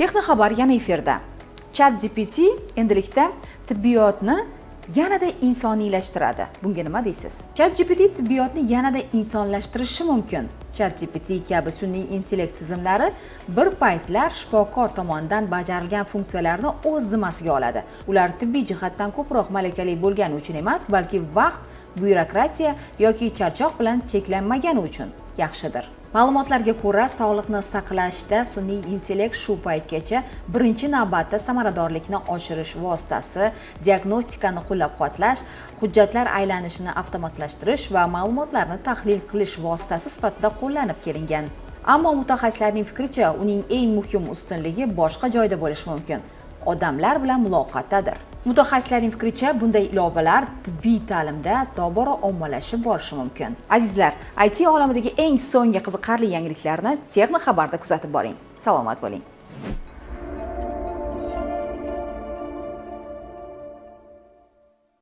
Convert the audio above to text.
Texnoxabar yana efirda. Chat GPT endilikda tibbiyotni yanada insoniylashtiradi. Bunga nima deysiz? Chat GPT tibbiyotni yanada insonlashtirishi mumkin. Chat GPT kabi sun'iy intellekt tizimlari bir paytlar shifokor tomonidan bajarilgan funksiyalarni o'z zimmasiga oladi. Ular tibbiy jihatdan ko'proq malakali bo'lgani uchun emas, balki vaqt, byurokratiya yoki charchoq bilan cheklanmagani uchun yaxshidir. Ma'lumotlarga ko'ra, sog'liqni saqlashda sun'iy intellekt shu paytgacha birinchi navbatda samaradorlikni oshirish vositasi, diagnostikani qo'llab-quvvatlash, hujjatlar aylanishini avtomatlashtirish va ma'lumotlarni tahlil qilish vositasi sifatida qo'llanib kelingan. Ammo mutaxassislarning fikricha, uning eng muhim ustunligi boshqa joyda bo'lishi mumkin: odamlar bilan muloqotdadir. Mutaxassislarning fikricha, bunday ilovalar tibbiy ta'limda tobora ommalashib borishi mumkin. Azizlar, IT olamidagi eng so'nggi qiziqarli yangiliklarni Texnoxabarda kuzatib boring. Salomat bo'ling.